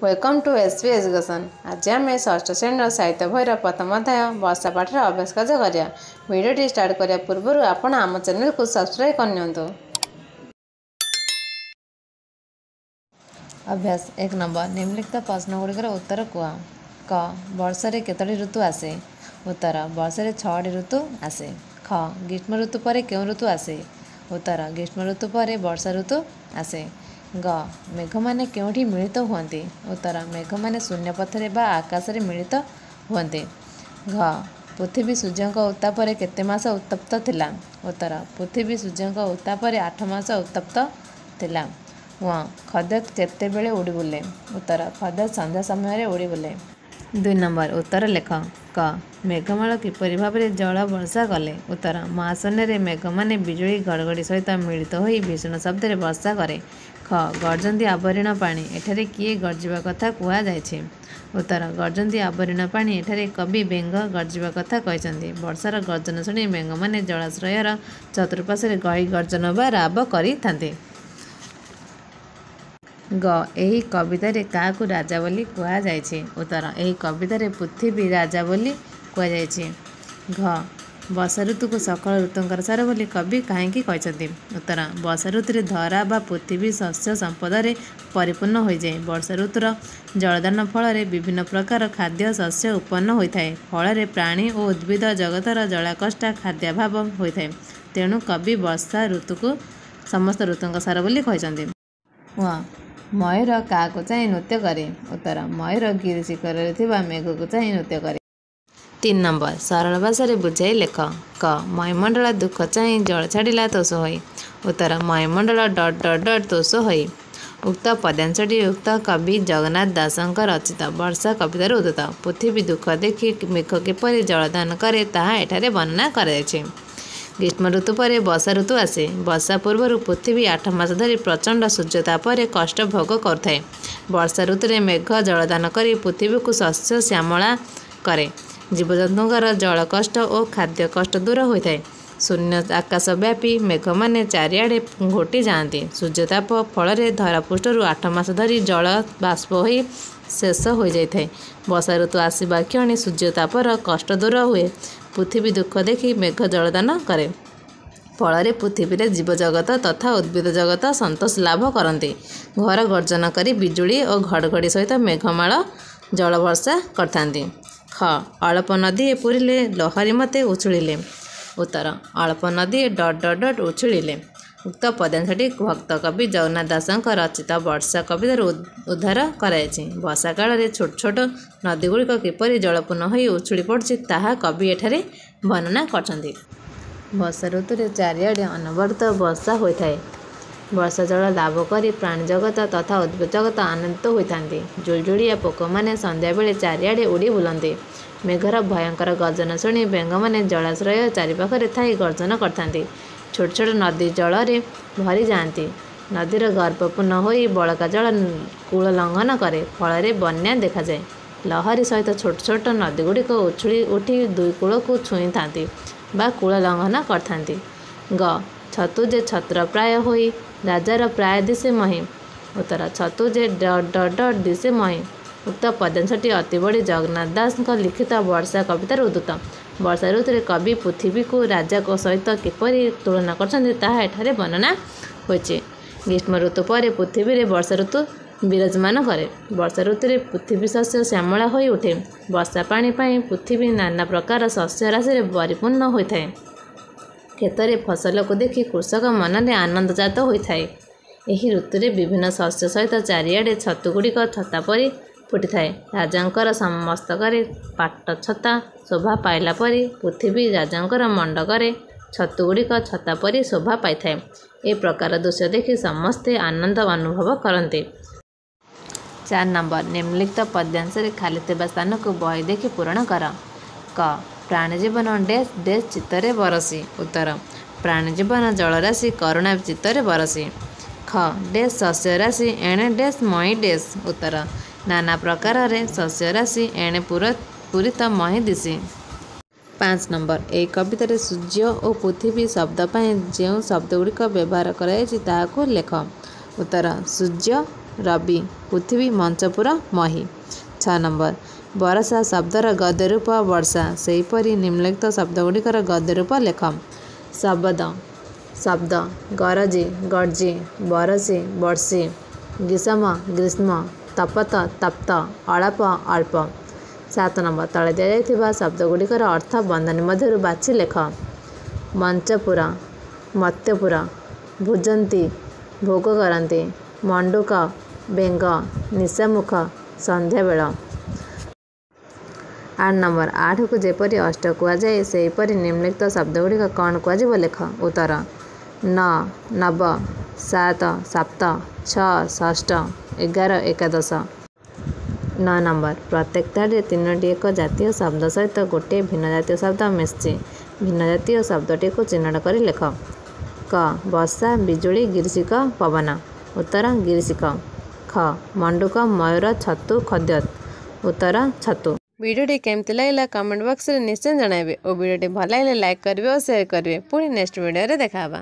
Welcome to S B education. ଆଜି ଆମେ ଷଷ୍ଠ ଶ୍ରେଣୀର ସାହିତ୍ୟ ବହିର ପ୍ରଥମ ଅଧ୍ୟାୟ ବର୍ଷା ପାଠର ଅଭ୍ୟାସ କାର୍ଯ୍ୟ କରିବା। ଭିଡ଼ିଓଟି ଷ୍ଟାର୍ଟ କରିବା ପୂର୍ବରୁ ଆପଣ ଆମ ଚ୍ୟାନେଲକୁ ସବସ୍କ୍ରାଇବ୍ କରିନିଅନ୍ତୁ। ଅଭ୍ୟାସ 1 ନମ୍ବର, ନିମ୍ନଲିଖିତ ପ୍ରଶ୍ନଗୁଡ଼ିକର ଉତ୍ତର କୁହ। କ, ବର୍ଷରେ କେତୋଟି ଋତୁ ଆସେ? ଉତ୍ତର, ବର୍ଷରେ 6ଟି ଋତୁ ଆସେ। ଖ, ଗ୍ରୀଷ୍ମ ଋତୁ ପରେ କେଉଁ ଋତୁ ଆସେ? ଉତ୍ତର, ଗ୍ରୀଷ୍ମ ଋତୁ ପରେ ବର୍ଷା ଋତୁ ଆସେ। ଗ, ମେଘମାନେ କେଉଁଠି ମିଳିତ ହୁଅନ୍ତି? ଉତ୍ତର, ମେଘମାନେ ଶୂନ୍ୟପଥରେ ବା ଆକାଶରେ ମିଳିତ ହୁଅନ୍ତି। ଘ, ପୃଥିବୀ ସୂର୍ଯ୍ୟଙ୍କ ଉତ୍ତାପରେ କେତେ ମାସ ଉତ୍ତପ୍ତ ଥିଲା? ଉତ୍ତର, ପୃଥିବୀ ସୂର୍ଯ୍ୟଙ୍କ ଉତ୍ତାପରେ 8 ମାସ ଉତ୍ତପ୍ତ ଥିଲା। ଙ, ଖଦ୍ୟୋତ କେତେବେଳେ ଉଡ଼ି ବୁଲେ? ଉତ୍ତର, ଖଦ୍ୟୋତ ସନ୍ଧ୍ୟା ସମୟରେ ଉଡ଼ି ବୁଲେ। 2 ନମ୍ବର, ଉତ୍ତର ଲେଖ। କ, ମେଘମାଳ କିପରି ଭାବରେ ଜଳ ବର୍ଷା କଲେ? ଉତ୍ତର, ମହାଶୂନ୍ୟରେ ମେଘମାନେ ବିଜୁଳି ଘଡ଼ଘଡ଼ି ସହିତ ମିଳିତ ହୋଇ ଭୀଷଣ ଶବ୍ଦରେ ବର୍ଷା କରେ। ଖ, ଗର୍ଜନ୍ତି ଆବରିଣ ପାଣି, ଏଠାରେ କିଏ ଗର୍ଜିବା କଥା କୁହାଯାଇଛି? ଉତ୍ତର, ଗର୍ଜନ୍ତି ଆବରିଣ ପାଣି, ଏଠାରେ କବି ବେଙ୍ଗ ଗର୍ଜିବା କଥା କହିଛନ୍ତି। ବର୍ଷାର ଗର୍ଜନ ଶୁଣି ବେଙ୍ଗମାନେ ଜଳାଶ୍ରୟର ଚତୁଃପାର୍ଶ୍ୱରେ ଗହି ଗର୍ଜନ ବା ରାବ କରିଥାନ୍ତି। ଗ, ଏହି କବିତାରେ କାହାକୁ ରାଜା ବୋଲି କୁହାଯାଇଛି? ଉତ୍ତର, ଏହି କବିତାରେ ପୃଥିବୀ ରାଜା ବୋଲି କୁହାଯାଇଛି। ଘ, ବର୍ଷା ଋତୁକୁ ସକଳ ଋତୁଙ୍କର ସାର ବୋଲି କବି କାହିଁକି କହିଛନ୍ତି? ଉତ୍ତର, ବର୍ଷା ଋତୁରେ ଧରା ବା ପୃଥିବୀ ଶସ୍ୟ ସମ୍ପଦରେ ପରିପୂର୍ଣ୍ଣ ହୋଇଯାଏ। ବର୍ଷା ଋତୁର ଜଳଦାନ ଫଳରେ ବିଭିନ୍ନ ପ୍ରକାର ଖାଦ୍ୟ ଶସ୍ୟ ଉତ୍ପନ୍ନ ହୋଇଥାଏ। ଫଳରେ ପ୍ରାଣୀ ଓ ଉଦ୍ଭିଦ ଜଗତର ଜଳାକଷ୍ଟ ଖାଦ୍ୟାଭାବ ହୋଇଥାଏ। ତେଣୁ କବି ବର୍ଷା ଋତୁକୁ ସମସ୍ତ ଋତୁଙ୍କ ସାର ବୋଲି କହିଛନ୍ତି। ମୟୂର କାହାକୁ ଚାହିଁ ନୃତ୍ୟ କରେ? ଉତ୍ତର, ମୟୂର ଗିରି ଶିଖରରେ ଥିବା ମେଘକୁ ଚାହିଁ ନୃତ୍ୟ କରେ। 3 ନମ୍ବର, ସରଳ ଭାଷାରେ ବୁଝାଇ ଲେଖ। କ, ମହିମଣ୍ଡଳ ଦୁଃଖ ଚାହିଁ ଜଳ ଛାଡ଼ିଲା ତୋଷ ହୋଇ। ଉତ୍ତର, ମହିମଣ୍ଡଳ ଡଟ୍ ଡଟ୍ ଡଟ୍ ତୋଷ ହୋଇ। ଉକ୍ତ ପଦ୍ୟାଂଶଟି ଉକ୍ତ କବି ଜଗନ୍ନାଥ ଦାସଙ୍କ ରଚିତ ବର୍ଷା କବିତାରୁ ଉଦ୍ଧୃତ। ପୃଥିବୀ ଦୁଃଖ ଦେଖି ମେଘ କିପରି ଜଳଦାନ କରେ ତାହା ଏଠାରେ ବର୍ଣ୍ଣନା କରାଯାଇଛି। ଗ୍ରୀଷ୍ମ ଋତୁ ପରେ ବର୍ଷା ଋତୁ ଆସେ। ବର୍ଷା ପୂର୍ବରୁ ପୃଥିବୀ 8 ମାସ ଧରି ପ୍ରଚଣ୍ଡ ସୂର୍ଯ୍ୟତାପରେ କଷ୍ଟ ଭୋଗ କରୁଥାଏ। ବର୍ଷା ଋତୁରେ ମେଘ ଜଳଦାନ କରି ପୃଥିବୀକୁ ଶସ୍ୟ ଶ୍ୟାମଳା କରେ। ଜୀବଜନ୍ତୁଙ୍କର ଜଳ କଷ୍ଟ ଓ ଖାଦ୍ୟ କଷ୍ଟ ଦୂର ହୋଇଥାଏ। ଶୂନ୍ୟ ଆକାଶବ୍ୟାପୀ ମେଘମାନେ ଚାରିଆଡ଼େ ଘୋଟି ଯାଆନ୍ତି। ସୂର୍ଯ୍ୟତାପ ଫଳରେ ଧରାପୃଷ୍ଠରୁ 8 ମାସ ଧରି ଜଳ ବାଷ୍ପ ହୋଇ ଶେଷ ହୋଇଯାଇଥାଏ। ବର୍ଷା ଋତୁ ଆସିବା କ୍ଷଣି ସୂର୍ଯ୍ୟତାପର କଷ୍ଟ ଦୂର ହୁଏ। ପୃଥିବୀ ଦୁଃଖ ଦେଖି ମେଘ ଜଳଦାନ କରେ। ଫଳରେ ପୃଥିବୀରେ ଜୀବଜଗତ ତଥା ଉଦ୍ଭିଦ ଜଗତ ସନ୍ତୋଷ ଲାଭ କରନ୍ତି। ଘୋର ଗର୍ଜନ କରି ବିଜୁଳି ଓ ଘଡ଼ଘଡ଼ି ସହିତ ମେଘମାଳ ଜଳବର୍ଷା କରିଥାନ୍ତି। ଖ, ଅଳପ ନଦୀଏ ପୂରିଲେ ଲହରୀ ମତେ ଉଛୁଳିଲେ। ଉତ୍ତର, ଅଳ୍ପ ନଦୀଏ ଡଟ୍ ଡଟ୍ ଡଟ୍ ଉଛୁଳିଲେ। ଉକ୍ତ ପଦ୍ୟାଂଶଟି ଭକ୍ତ କବି ଜଗନ୍ନାଥ ଦାସଙ୍କ ରଚିତ ବର୍ଷା କବିତାରୁ ଉଦ୍ଧାର କରାଯାଇଛି। ବର୍ଷା କାଳରେ ଛୋଟ ଛୋଟ ନଦୀଗୁଡ଼ିକ କିପରି ଜଳପୂର୍ଣ୍ଣ ହୋଇ ଉଛୁଳି ପଡ଼ୁଛି ତାହା କବି ଏଠାରେ ବର୍ଣ୍ଣନା କରିଛନ୍ତି। ବର୍ଷା ଋତୁରେ ଚାରିଆଡ଼େ ଅନବରତ ବର୍ଷା ହୋଇଥାଏ। ବର୍ଷା ଜଳ ଲାଭ କରି ପ୍ରାଣୀଜଗତ ତଥା ଉଦ୍ଭିଦଜଗତ ଆନନ୍ଦିତ ହୋଇଥାନ୍ତି। ଜୁଳୁଜୁଳିଆ ପୋକମାନେ ସନ୍ଧ୍ୟାବେଳେ ଚାରିଆଡ଼େ ଉଡ଼ି ବୁଲନ୍ତି। ମେଘର ଭୟଙ୍କର ଗର୍ଜନ ଶୁଣି ବେଙ୍ଗମାନେ ଜଳାଶ୍ରୟ ଚାରିପାଖରେ ଥାଇ ଗର୍ଜନ କରିଥାନ୍ତି। ଛୋଟ ଛୋଟ ନଦୀ ଜଳରେ ଭରିଯାଆନ୍ତି। ନଦୀର ଗର୍ଭ ପୂର୍ଣ୍ଣ ହୋଇ ବଳକା ଜଳ କୂଳ ଲଙ୍ଘନ କରେ, ଫଳରେ ବନ୍ୟା ଦେଖାଯାଏ। ଲହରୀ ସହିତ ଛୋଟ ଛୋଟ ନଦୀଗୁଡ଼ିକ ଉଛୁଳି ଉଠି ଦୁଇ କୂଳକୁ ଛୁଇଁଥାନ୍ତି ବା କୂଳ ଲଙ୍ଘନ କରିଥାନ୍ତି। ଗ, ଛତୁ ଯେ ଛତ୍ର ପ୍ରାୟ ହୋଇ ରାଜାର ପ୍ରାୟ ଦିଶେ ମହି। ଉତ୍ତର, ଛତୁ ଯେ ଡଟ୍ ଡଟ୍ ଡଟ୍ ଦିଶେ ମହି। ଉକ୍ତ ପଦ୍ୟାଂଶଟି ଅତିବଡ଼ୀ ଜଗନ୍ନାଥ ଦାସଙ୍କ ଲିଖିତ ବର୍ଷା କବିତାରୁ ଉଦ୍ଧୃତ। ବର୍ଷା ଋତୁରେ କବି ପୃଥିବୀକୁ ରାଜାଙ୍କ ସହିତ କିପରି ତୁଳନା କରିଛନ୍ତି ତାହା ଏଠାରେ ବର୍ଣ୍ଣନା ହୋଇଛି। ଗ୍ରୀଷ୍ମ ଋତୁ ପରେ ପୃଥିବୀରେ ବର୍ଷା ଋତୁ ବିରାଜମାନ କରେ। ବର୍ଷା ଋତୁରେ ପୃଥିବୀ ଶସ୍ୟ ଶ୍ୟାମଳା ହୋଇ ଉଠେ। ବର୍ଷା ପାଣି ପାଇଁ ପୃଥିବୀ ନାନା ପ୍ରକାର ଶସ୍ୟ ରାଶିରେ ପରିପୂର୍ଣ୍ଣ ହୋଇଥାଏ। କ୍ଷେତରେ ଫସଲକୁ ଦେଖି କୃଷକ ମନରେ ଆନନ୍ଦ ଜାତ ହୋଇଥାଏ। ଏହି ଋତୁରେ ବିଭିନ୍ନ ଶସ୍ୟ ସହିତ ଚାରିଆଡ଼େ ଛତୁଗୁଡ଼ିକ ଛତା ପରି ଫୁଟିଥାଏ। ରାଜାଙ୍କର ମସ୍ତକରେ ପାଟଛତା ଶୋଭା ପାଇଲା ପରି ପୃଥିବୀ ରାଜାଙ୍କର ମଣ୍ଡକରେ ଛତୁଗୁଡ଼ିକ ଛତା ପରି ଶୋଭା ପାଇଥାଏ। ଏ ପ୍ରକାର ଦୃଶ୍ୟ ଦେଖି ସମସ୍ତେ ଆନନ୍ଦ ଅନୁଭବ କରନ୍ତି। 4 ନମ୍ବର, ନିମ୍ନଲିଖିତ ପଦ୍ୟାଂଶରେ ଖାଲିଥିବା ସ୍ଥାନକୁ ବହି ଦେଖି ପୂରଣ କର। କ, ପ୍ରାଣୀ ଜୀବନ ଡେସ୍ ଡେସ୍ ଚିତ୍ତରେ ବରଷି। ଉତ୍ତର, ପ୍ରାଣୀ ଜୀବନ ଜଳରାଶି କରୁଣା ଚିତ୍ତରେ ବରଷି। ଖ, ଡେସ୍ ଶସ୍ୟରାଶି ଏଣେ ଡେସ୍ ମହି ଡେସ୍। ଉତ୍ତର, ନାନା ପ୍ରକାରରେ ଶସ୍ୟରାଶି ଏଣେ ପୂରିତ ମହି ଦିଶି। 5 ନମ୍ବର, ଏହି କବିତାରେ ସୂର୍ଯ୍ୟ ଓ ପୃଥିବୀ ଶବ୍ଦ ପାଇଁ ଯେଉଁ ଶବ୍ଦଗୁଡ଼ିକ ବ୍ୟବହାର କରାଯାଇଛି ତାହାକୁ ଲେଖ। ଉତ୍ତର, ସୂର୍ଯ୍ୟ ରବି, ପୃଥିବୀ, ମଞ୍ଚପୁର, ମହୀ। 6 ନମ୍ବର, ବରଷା ଶବ୍ଦର ଗଦ୍ୟ ରୂପ ବର୍ଷା। ସେହିପରି ନିମ୍ନଲିଖିତ ଶବ୍ଦଗୁଡ଼ିକର ଗଦ୍ୟ ରୂପ ଲେଖ। ଶବଦ, ଶବ୍ଦ, ଗରଜି, ଗର୍ଜି, ବରଷି, ବର୍ଷି, ଗ୍ରୀଷମ, ଗ୍ରୀଷ୍ମ, ତପତ, ତପ୍ତ, ଅଳପ, ଅଳ୍ପ। 7 ନମ୍ବର, ତଳେ ଦିଆଯାଇଥିବା ଶବ୍ଦଗୁଡ଼ିକର ଅର୍ଥ ବନ୍ଧନୀ ମଧ୍ୟରୁ ବାଛି ଲେଖ। ମଞ୍ଚପୁର, ମତ୍ୟପୁର, ଭୁଜନ୍ତି, ଭୋଗ କରନ୍ତି, ମଣ୍ଡୁକ, ବେଙ୍ଗ, ନିଶାମୁଖ, ସନ୍ଧ୍ୟାବେଳ। 8 ନମ୍ବର, 8କୁ ଯେପରି ଅଷ୍ଟ କୁହାଯାଏ, ସେହିପରି ନିମ୍ନଲିଖିତ ଶବ୍ଦଗୁଡ଼ିକ କ'ଣ କୁହାଯିବ ଲେଖ। ଉତ୍ତର, 9 ନବ, 7 ସପ୍ତ, 6 ଷଷ୍ଠ, 11 ଏକାଦଶ। 9 ନମ୍ବର, ପ୍ରତ୍ୟେକ ଧାଡ଼ିରେ 3ଟି ଏକ ଜାତୀୟ ଶବ୍ଦ ସହିତ ଗୋଟିଏ ଭିନ୍ନ ଜାତୀୟ ଶବ୍ଦ ମିଶିଛି। ଭିନ୍ନ ଜାତୀୟ ଶବ୍ଦଟିକୁ ଚିହ୍ନଟ କରି ଲେଖ। କ, ବର୍ଷା, ବିଜୁଳି, ଗିରିଶିକ, ପବନ। ଉତ୍ତର, ଗିରିଶିକ। ଖ, ମଣ୍ଡୁକ, ମୟୂର, ଛତୁ, ଖଦ୍ୟୋତ। ଉତ୍ତର, ଛତୁ। ଭିଡ଼ିଓଟି କେମିତି ଲାଗିଲା କମେଣ୍ଟ ବକ୍ସରେ ନିଶ୍ଚୟ ଜଣାଇବେ ଓ ଭିଡ଼ିଓଟି ଭଲ ଲାଗିଲେ ଲାଇକ୍ କରିବେ ଓ ସେୟାର କରିବେ। ପୁଣି ନେକ୍ସଟ ଭିଡ଼ିଓରେ ଦେଖା ହେବା।